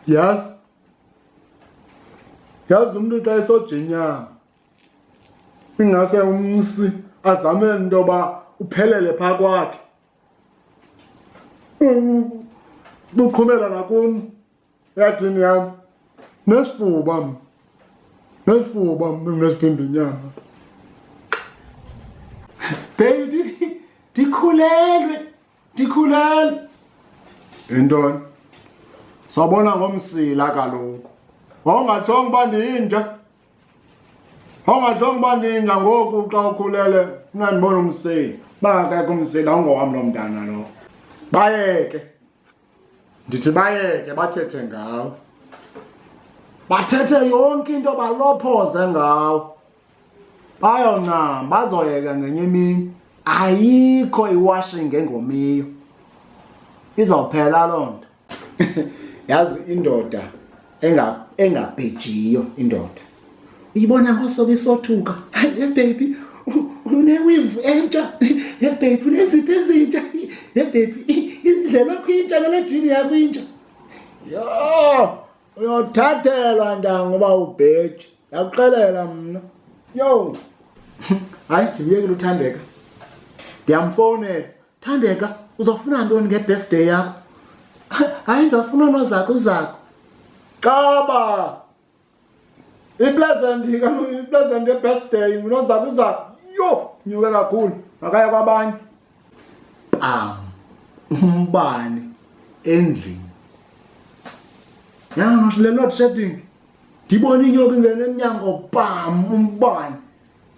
Yazi, yazi umntu xa esoja inyama ingase umsi azame into yoba uphelele phaa kwakhe, buqhumela nakum eyadini yam nesifuba mna, nesifuba mna nesivimba inyama. Baby, ndikhulelwe, ndikhulelwe. Yintoni? Sabona ngomsila kaloku. Wawungatshongo uba ndiyinja? Wawungatshongo uba ndiyinja? Ngoku xa ukhulele mna ndibona umsila. Bangakekho umsila ungowam loo mntana lowo. Bayeke. Ndithi bayeke bathethe ngawe. Bathethe yonke into, balophoze ngawe. Bayoncama, bazoyeka ngenye imini. Ayikho iwashing engomiyo. Izophela loo nto. Yazi indoda engabhejiyo, indoda uyibona ngosoke isothuka. Hey baby, une-weave entsha. Hey baby, unenzipho ezintsha. Hey baby, indlela yakho intsha, nale jini yakho intsha. Yho, uyothathelwa ntanga ngoba ubheji. Ndakuxelela mna. Yo, hayi, ndimyekile uThandeka, ndiyamfowunela. Thandeka, uzofuna ntoni nge-birthday yakho? Hayi, ndizawufuna nozakho uzakho. Caba ipresent, ipresent ye-birthday ngunozakho uzakho. Yho, nyuke kakhulu, makaya kwabanye. Pam, umbane endlini yana le load shedding. Ndibona inyoka ingena emnyango, pam, umbane.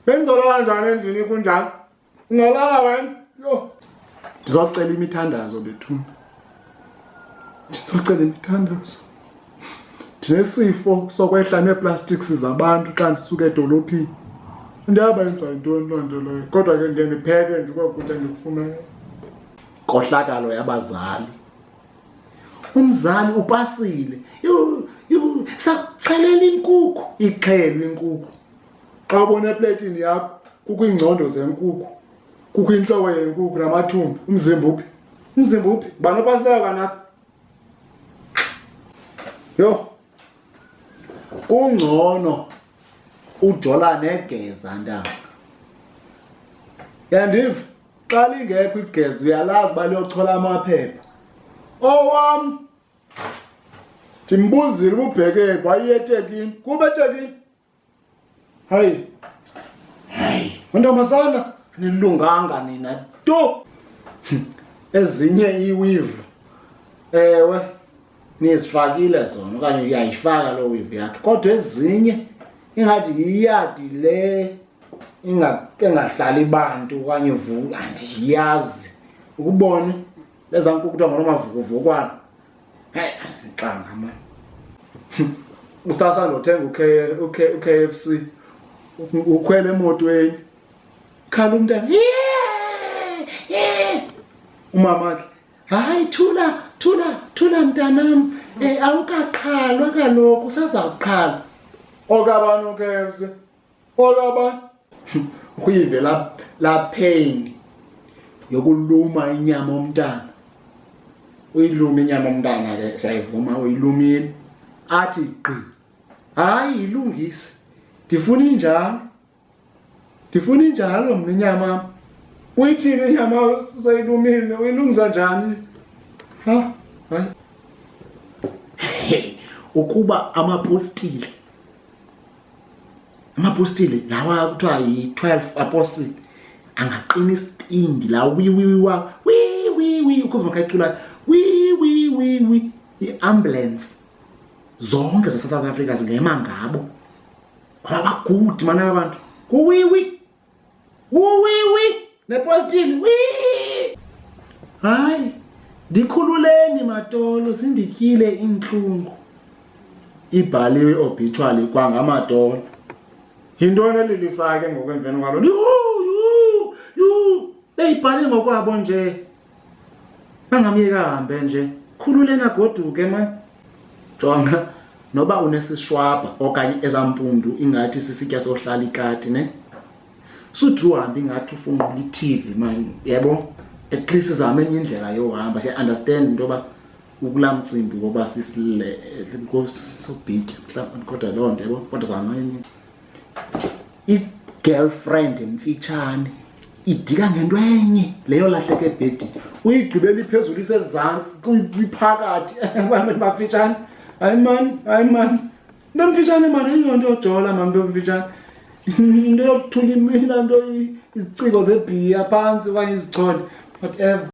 Bendizolala njani endlini kunjani? Ungalala wena? Yho, ndizocela imithandazo bethuna, ndizocela imithandazo. Ndinesifo sokwehla nee-plastics zabantu xa ndisuka edolophini. Ndiyaba yenziwa yintoni loo nto leyo, kodwa ke ndiye ndipheke nje kwakutya ndikufumene. Nkohlakalo yabazali. Umzali upasile. Yhu, yhu, sakuxhelela inkukhu, ixhelwe inkukhu. Xa ubona epletini yakho kukho iingcondo zenkukhu, kukho intloko yenkukhu namathumbu, umzimba uphi? Umzimba uphi? Ngubani opasileyo kanapha? Yho, kungcono ujola negeza ntanga. Yandiva, xa lingekho igeza uyalazi uba liyochola amaphepha. Owam ndimbuzile ububhekephi, wayiye etekini, kuba etekini. Hayi, hayi, mantombazana, nilunganga nina tu. Ezinye iweave, ewe, nizifakile zona okanye uyayifaka loo weave yakhe, kodwa ezinye ingathi yiyadi le engahlali bantu okanye vuka, andiyazi. Ukubone lezaa nkukhu kuthiwa ngonomavukuvukwana. Hayi, asindixanga mani. Usasandothenga u-KFC, ukhwele emotweni, khala umntana, umamakhe, hayi, thula, thula, thula mntanam, awukaqhalwa kaloku, usazawuqhalwa. Okabani u-KFC? Okabani? Uyive la pain yokuluma inyama omntana. Uyilume inyama omntana ke, siyayivuma, uyilumile. Athi gqi, hayi, ilungise, ndifuna injalo, ndifuna injalo mna inyama. Uyithini inyama useyilumile? Uyilungisa njani? Ha, hayi. Ukuba amapostile lawa kuthiwa yi-12 apostle angaqina isipindi la, wiwiwiwa wi wi wi, ukuva kayiculayo wi wi wi wi, i-ambulance zonke zase-South Africa zingema ngabo, ngoba bagudi mani aba bantu. Kuwiwi uwiwi nepostile wi. Hayi, ndikhululeni matolo, zindityile iintlungu. Ibhaliwe i-obituary kwangamatolo. Yintoni elilisayo ke ngoku emveni kwalo? Yhu, yhu, yhu, beyibhale ngokwabo nje, bangamyeka hambe nje. Khululeni agoduke mani. Jonga, noba unesishwabha okanye ezampundu ingathi sisitya sohlala ikati ne, suthi uhambe ingathi ufunqula i-TV mani, yabo. At least zama enye indlela yohamba. Siya-understand into yoba Ukulaa mcimbi woba sisilsobhitya mhlawumbi, kodwa loo nto yabo, kodwa zama i-girlfriend emfitshane idika ngento enye leyo lahleka ebhedini, uyigqibela iphezulu isezantsi iphakathi. Abantu bafitshane, hayi mani, hayi mani, into emfitshane mani ayiyonto yojola mani, into emfitshane into yokuthula laa nto, iziciko zebhiya phantsi okanye izichole, whatever.